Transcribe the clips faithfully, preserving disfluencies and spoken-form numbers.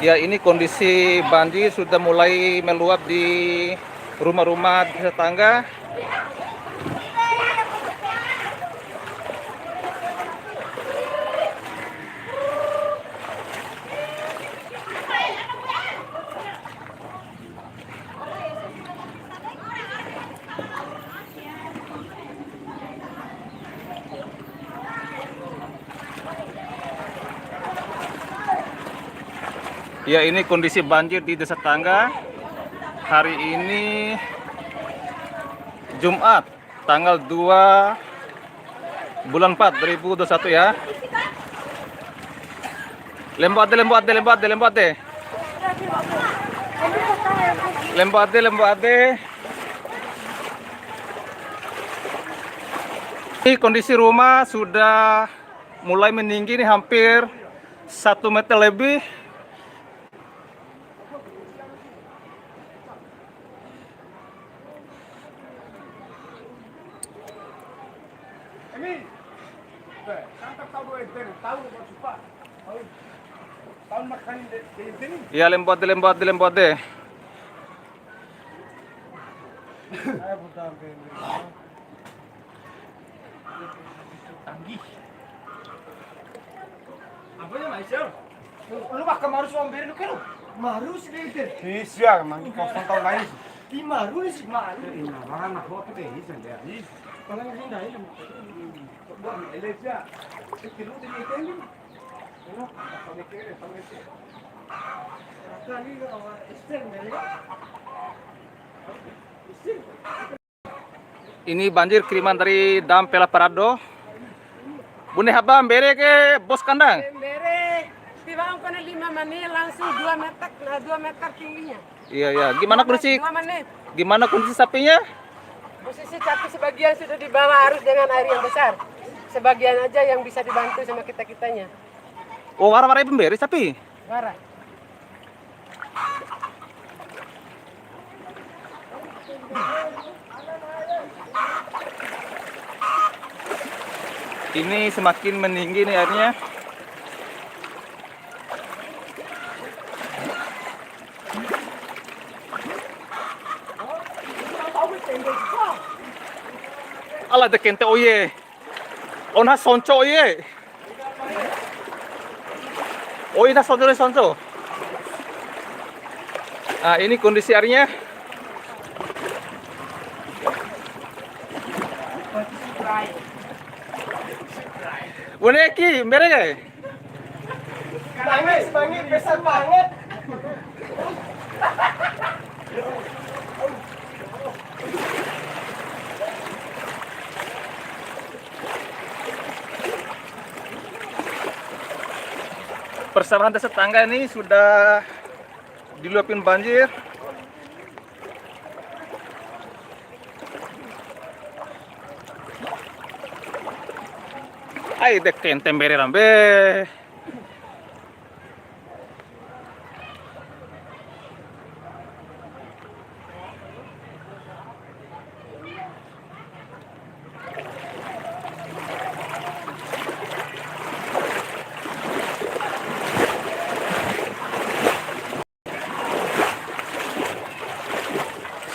Ya, ini kondisi banjir sudah mulai meluap di rumah-rumah tetangga. Ya, ini kondisi banjir di Desa Tangga. Hari ini Jumat, tanggal dua bulan empat dua ribu dua puluh satu ya. Lembo ade, lembo ade, lembo ade, lembo ade. Lembo ade, lembo ade. Ini kondisi rumah sudah mulai meninggi nih, hampir satu meter lebih. Iya, lembo ade, lembo ade, lembo ade. Tanggih. Apa ya, Mas? Lu mah kemaru suami lu kan? Maru sih dia itu. Iya, nang kosong tahun lain. Di maru sih, maru. Ini barang aku apa teh, ini sendiri. Kalau ini dah, ini. Buat Malaysia. Kecil lu di itu, ini. Ini apa mikir, apa mikir? Kali awal S M dari. Ini banjir kiriman dari Dam Pela Parado. Bune haba mbere ke bos kandang? Mbere, tiwa'u kone lima menit langsung dua meter, nah, dua meter tingginya. Iya, iya. Gimana kondisi, dua menit. Gimana kondisi sapinya? Posisi sapi sebagian sudah dibawa arus dengan air yang besar. Sebagian aja yang bisa dibantu sama kita-kitanya. Oh, wara-wara mbere sapi? Wara. Ini semakin meninggi nih airnya. Ala de kente oye. Ona sonco iye. Oh, ina sonco, sonco. Ah, ini kondisi airnya. Bune ki, mbere ke? Nangis, nangis, besar banget. Persawahan tetangga ini sudah diluapin banjir. Ai, de kente mbere rambe.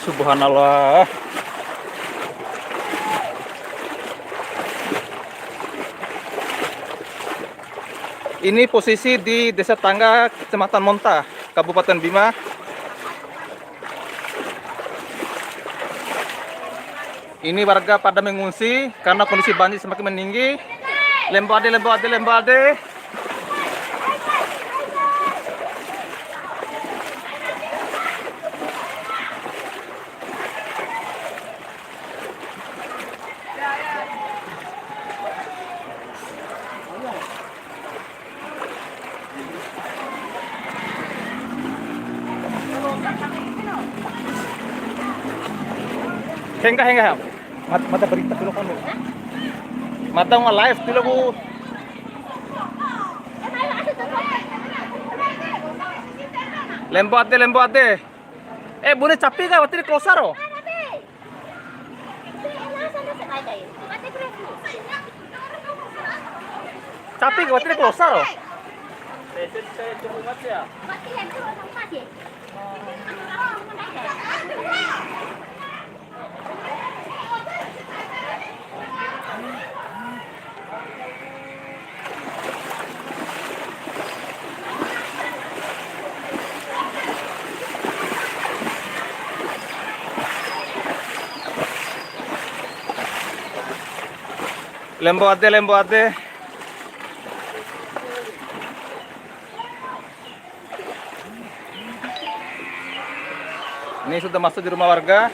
Subhanallah. Ini posisi di Desa Tangga, Kecamatan Monta, Kabupaten Bima. Ini warga pada mengungsi karena kondisi banjir semakin meninggi. Lembo ade, lembo ade, lembo ade. Hengga, hengga, ha. Mat-, mada berita dulu kan. Mada nga live dulu ku. Lembo ade, lembo ade. Eh, bune capi ka, wati di klosa ro. Capi ke wati di klosa ro. Lembo ade, lembo ade. Ini sudah masuk di rumah warga.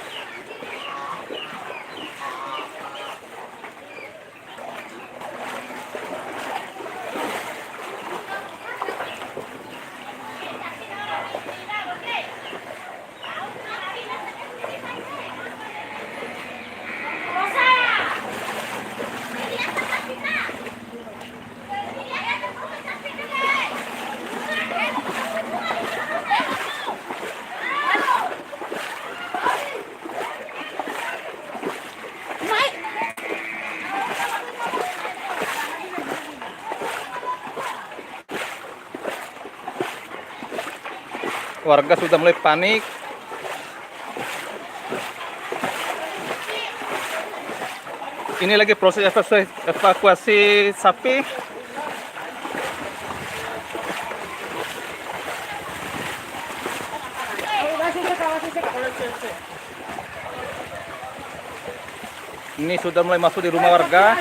Warga sudah mulai panik. Ini lagi proses evakuasi, evakuasi sapi. Ini sudah mulai masuk di rumah warga.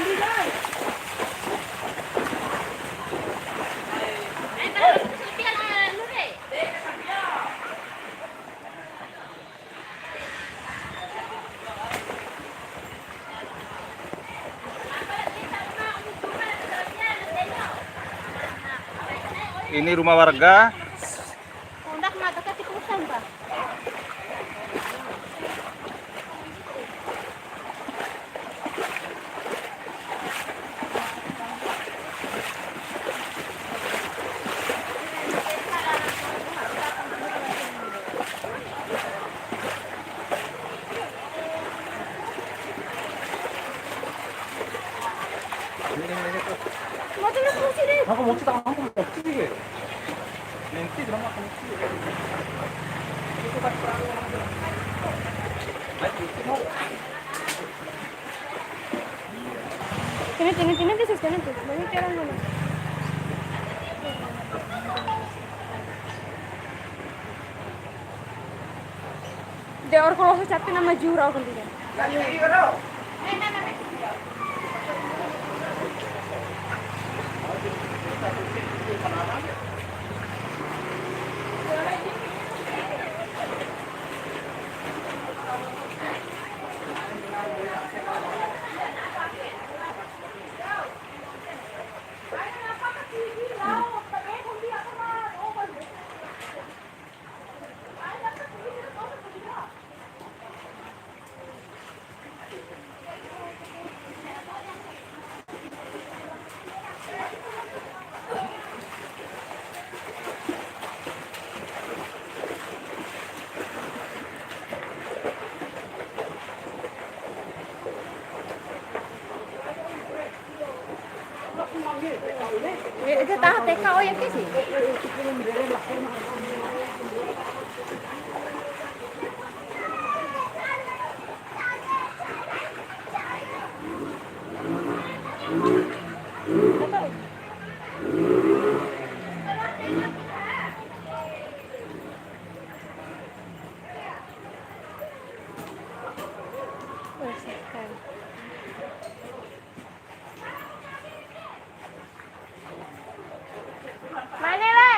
Ini rumah warga. Aku mau cerita, aku mau cerita. Tini, tini, tini, this is tini, tini. Banyak orang mana? De or kalau ucapin nama jura aku tidak. Ede taha T K O ya ke sih? Mane, Le?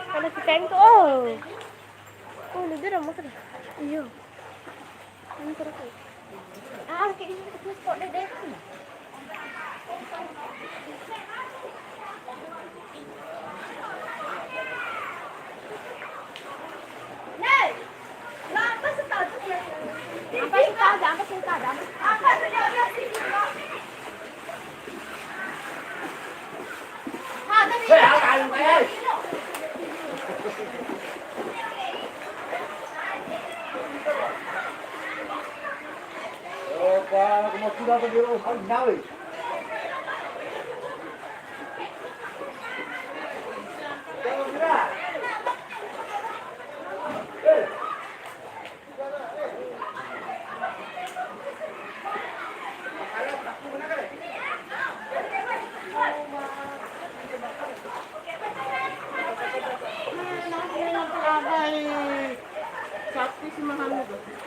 Kalau si Teng tuh, oh. Oh, lu dia mau ke? Iya. Ini terus. Ah, kayak ini terus kok, Dek, Dek. Sapi sih mahal juga.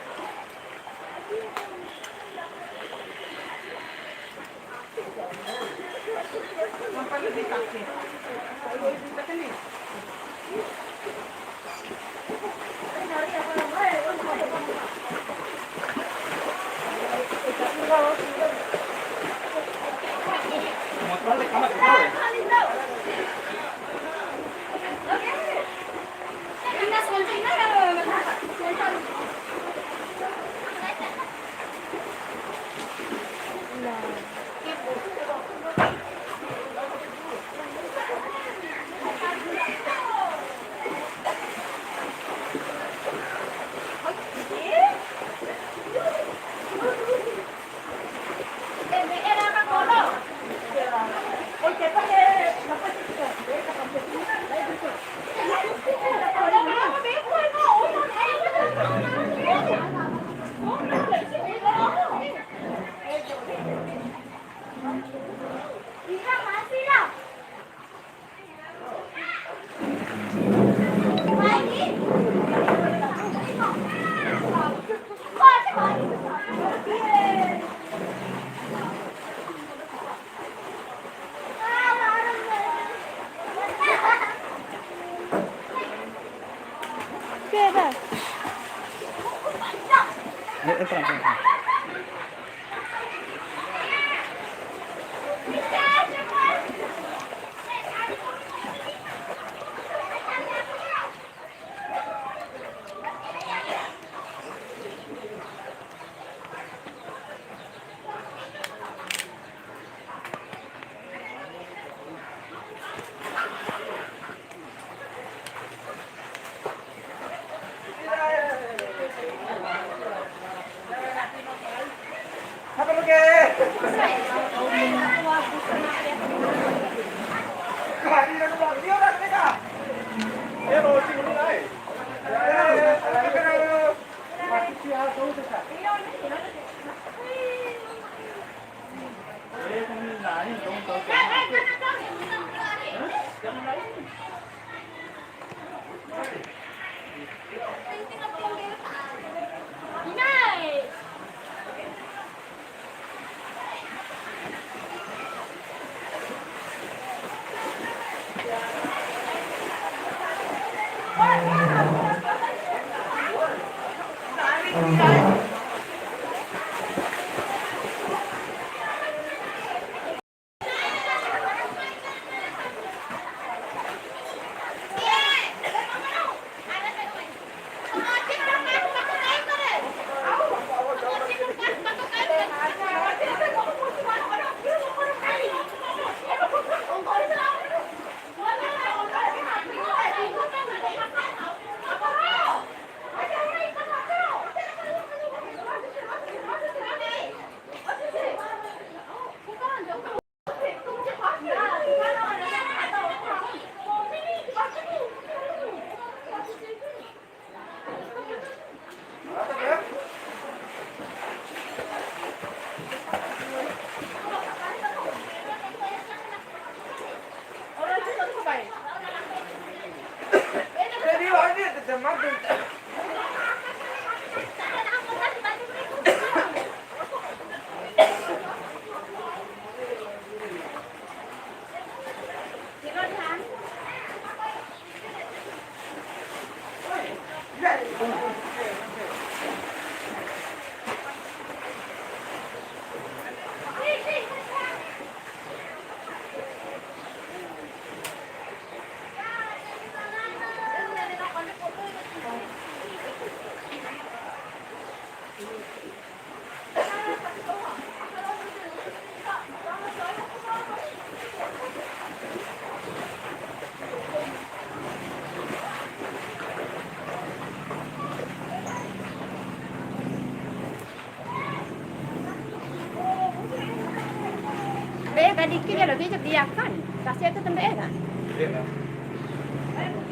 Dikit ya, lebih terbiakan. Kasih itu tembe kan?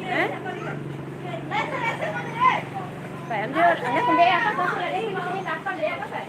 Eh? Bayam dia, hanya tembe apa? Kasih ada ini, ini takkan dia apa?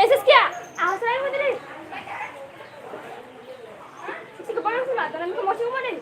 Eh, Saskia, awas aja mau tadi. Si kepala sih, Mbak. Tangan kamu masih umur, deh.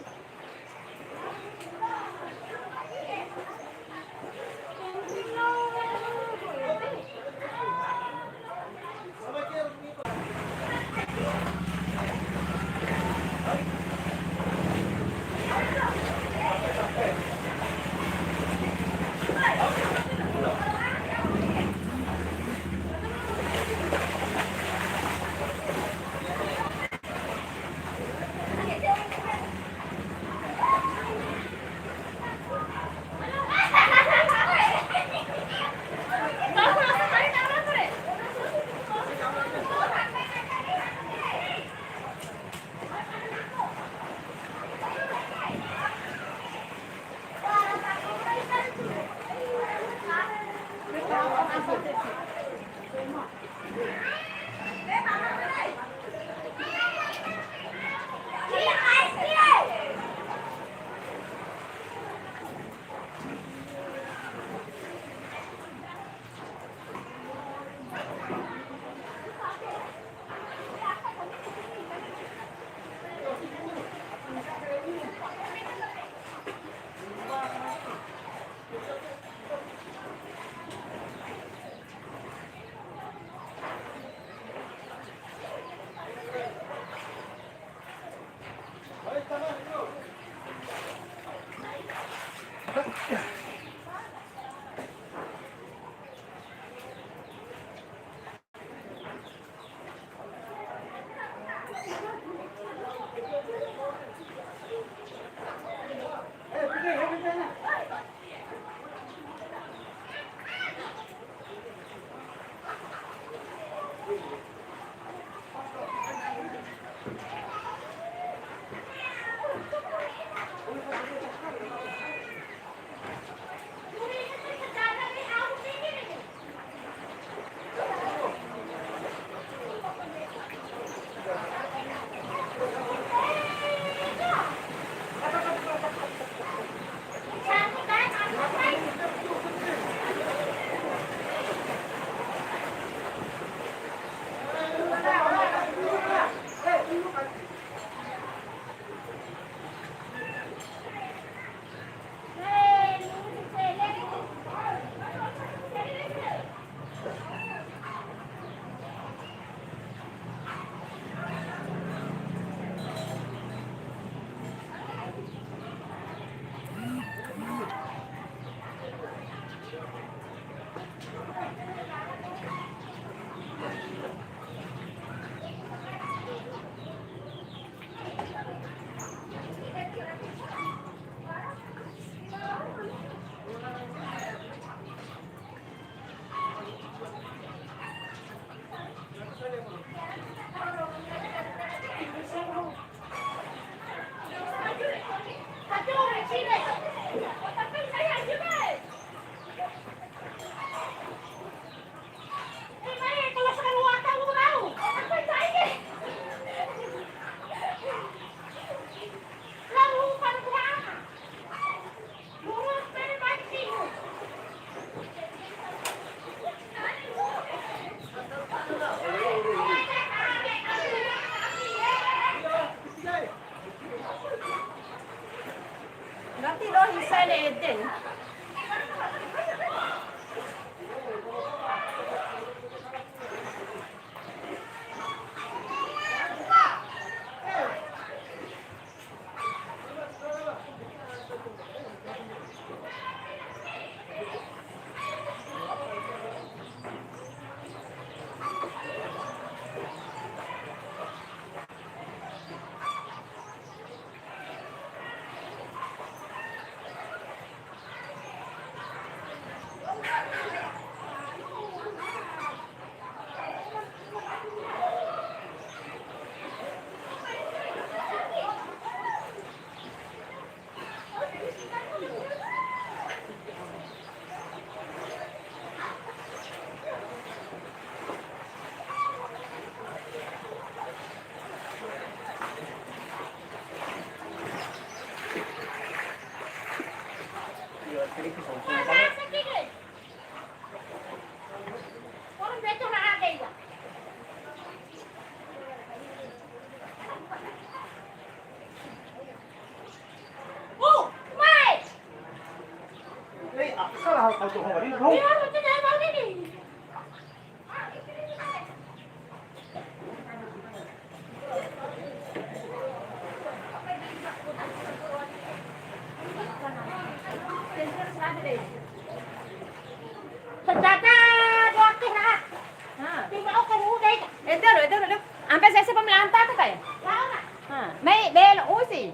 Sejata dua kira. Ha. Tiba oke udah. Ede lo, ede lo. Ampe sese pemelanta tuh kayak. Ha. Mai bel usi.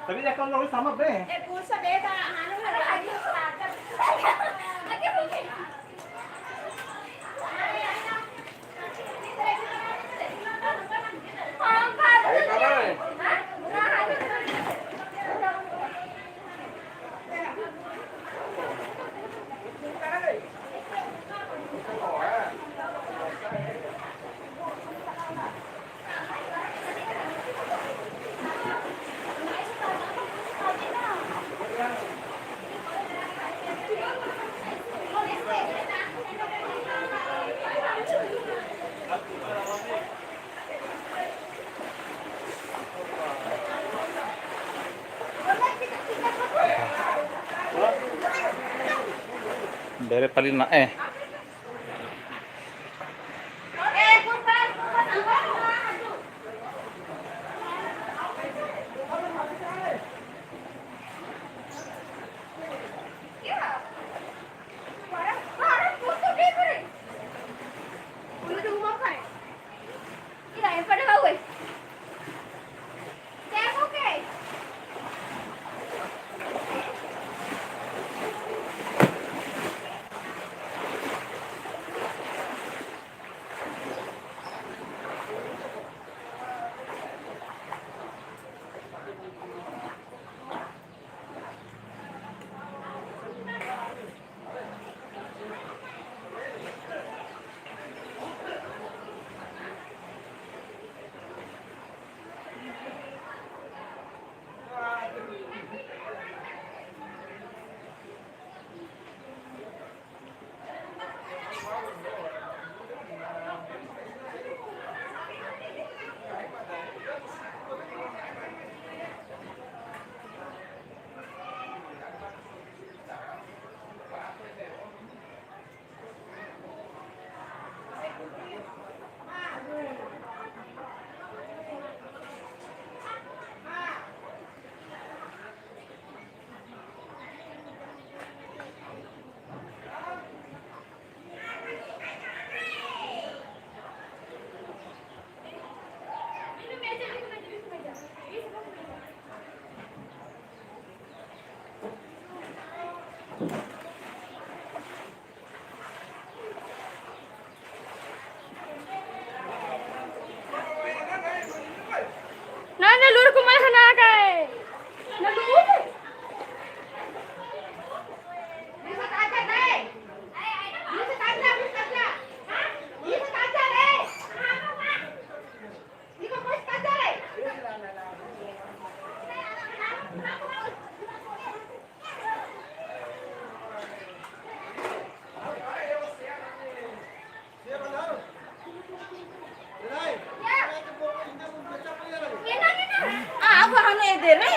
Tapi dia kalau nulis sama be. Eh, pulsa beda, anu, lagi. Lagi, lagi. Mbere paling na'e. Nana lur ku malah nana kai. Nana lur. Bisa tak ajar, deh. Bisa tak ajar, bisa tak ajar. Hah? Bisa tak ajar, deh. Kenapa, Pak? Bisa tak ajar, deh. Ah, aku hanu ede re.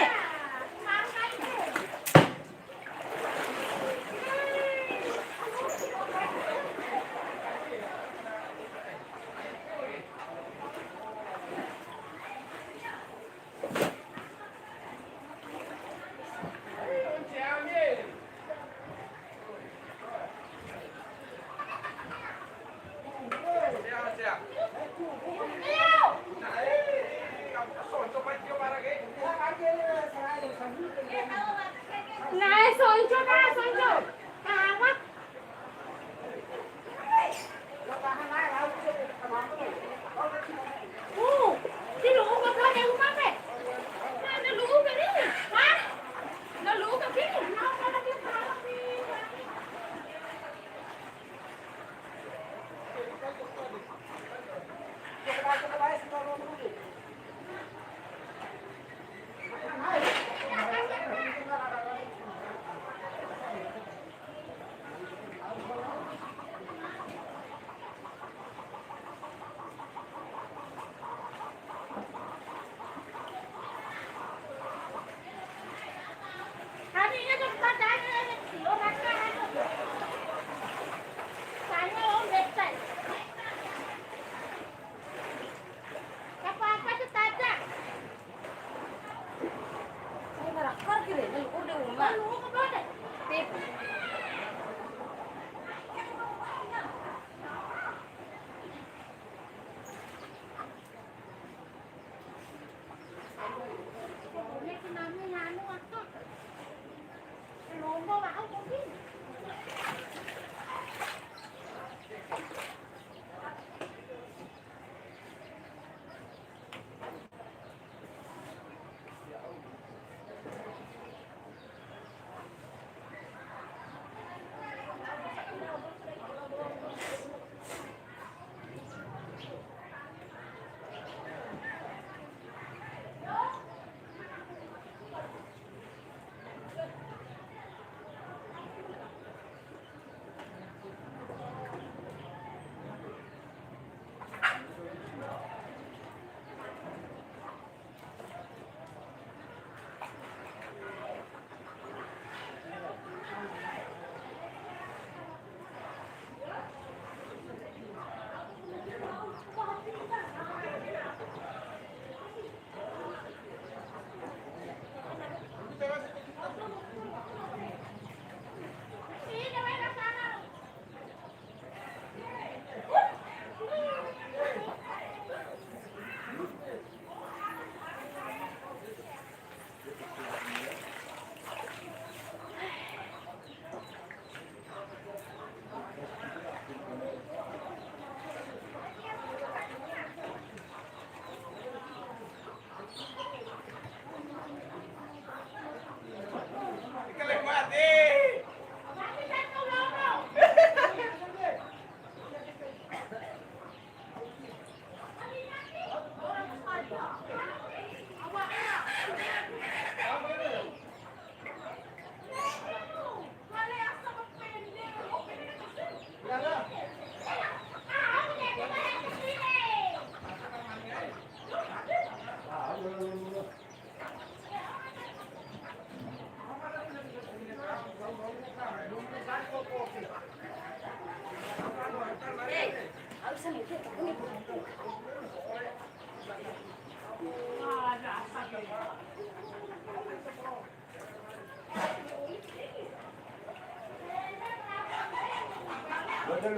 Hah?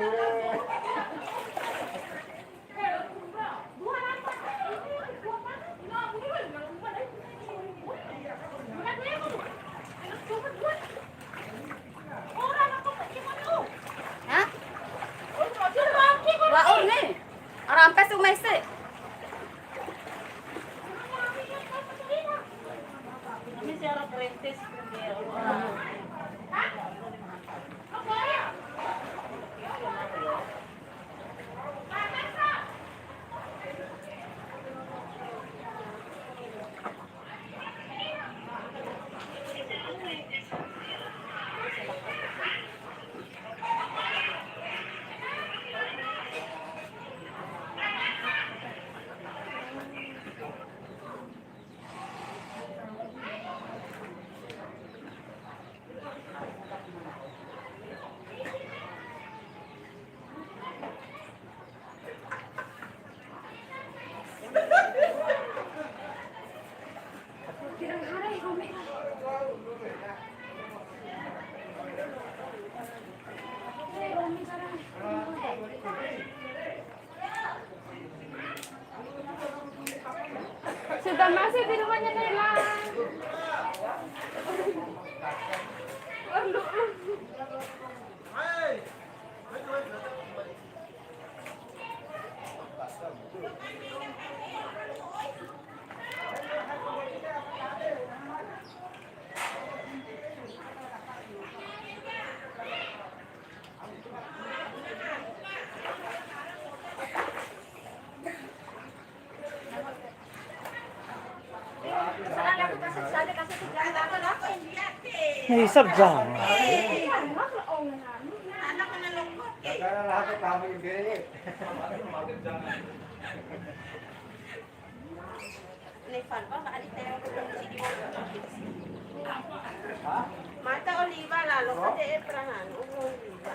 Wa'ur ni. Rampe si uma ese. Ini siaran perintis. Sudah masuk di rumahnya Nela. Hisap jangan. Mata oliva lalo, kate e prangan, oliva.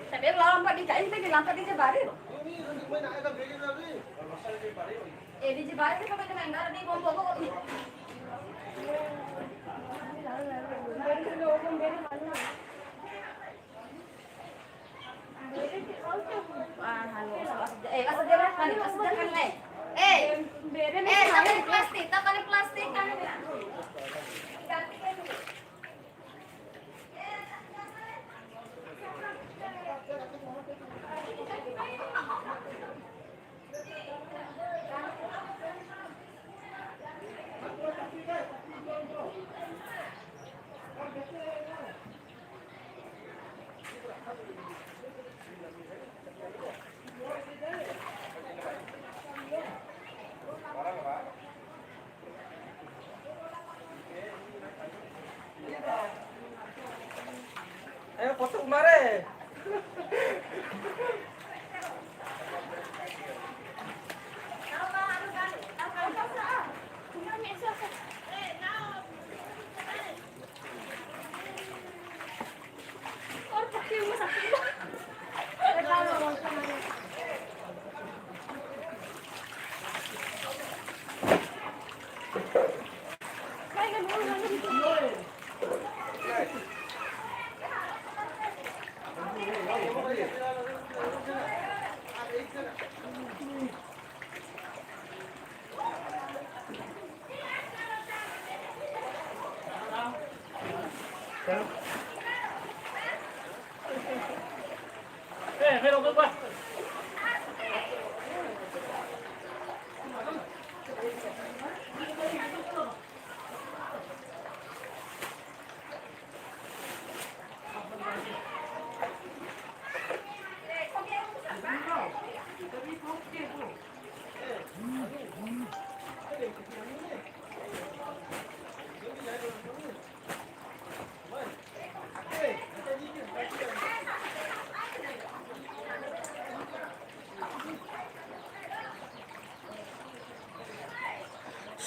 Tapi lampa di kain, tapi lampa di Jebari loh. Eh, di Jebari, di kota Kendari, di Bogor. Ayo foto kemari.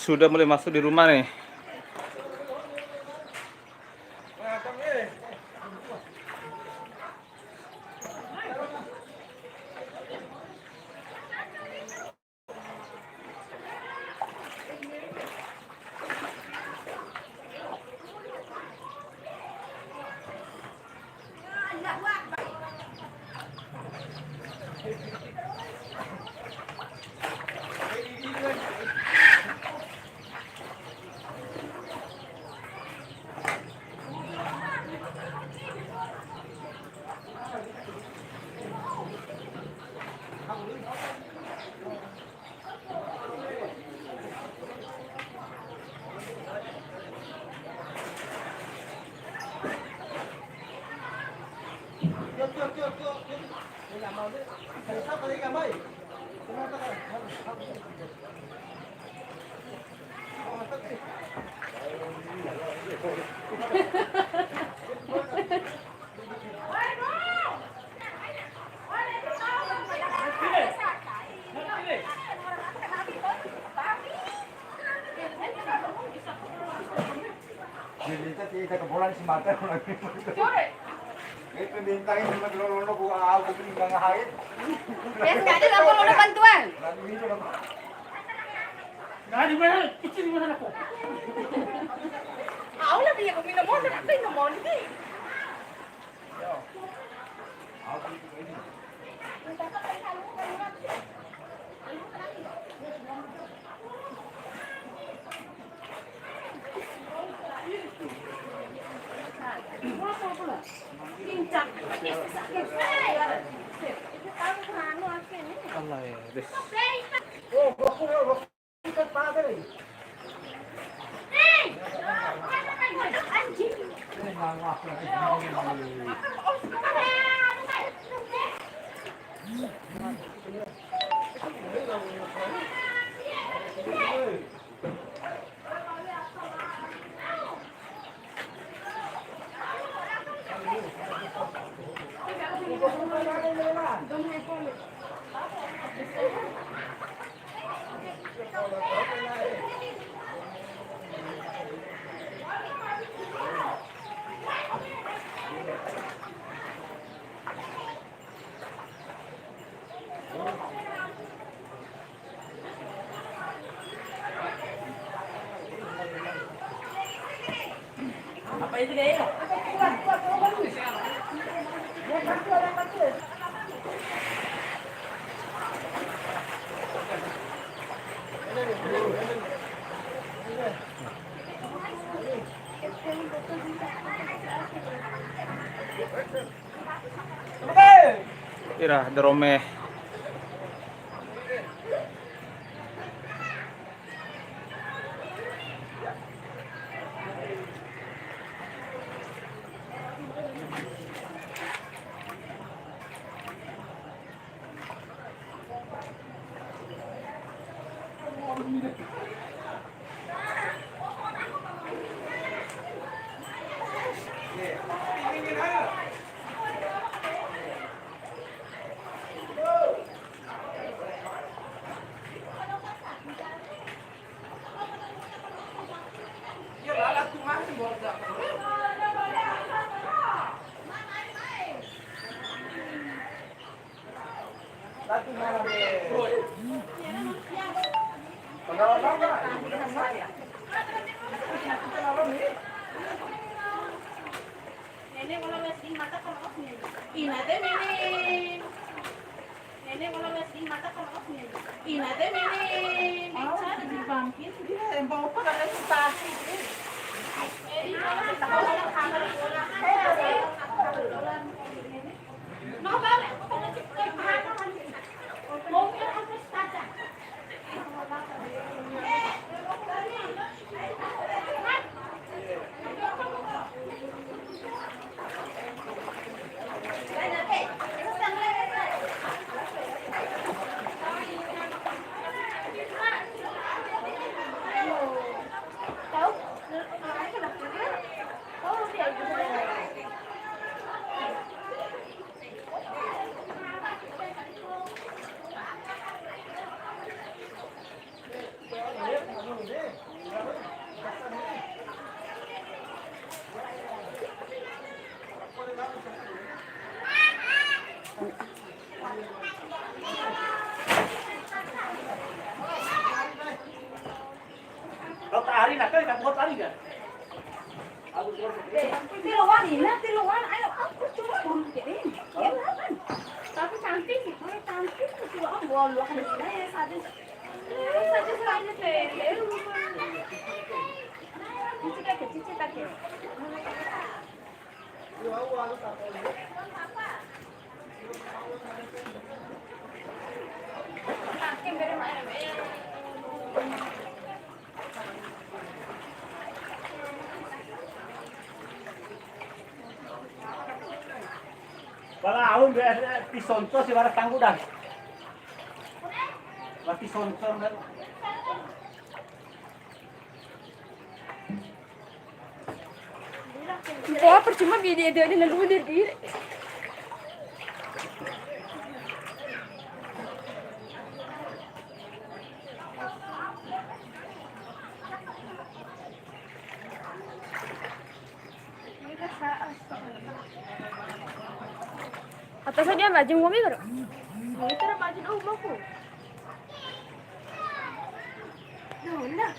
Sudah mulai masuk di rumah nih. Dia minta tidak ke bola si mata. Itu minta ini cuma dulu, dulu, aku beli nggak ngahait. Ya, sekali lapor, lapor bantuan. Nanti ini dong. Nah, di mana? Itu di mana aku? Au lah dia, kami nggak mau, tapi nggak mau nih. Allah ya, des. Ira, dorome. Ina te mini. Ina te mini. Bicara di bangkit. Dia yang bawa pada reputasi. Tiloan, Ina, tiloan. Ayo, aku cuma burung kering. Ya, kan? Tapi cantik sih, kalau cantik, tiloan, gua luar negeri ya, satu. Satu selain itu, ya, rumah. Cici kaki, cici kaki. Pala au mbei, eh, ti sonco si wara tanggu dah. Wati sonco mbei. Wah, percuma video dia ini lalu dia di. Atasan dia baju nggomi karo. Ini cara baju dong mau. Nah, nah.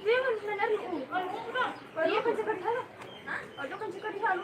Dia kan sebenarnya, uh, kalau mau, kalau mau kan sekarang. Hah? Kalau kan sekarang.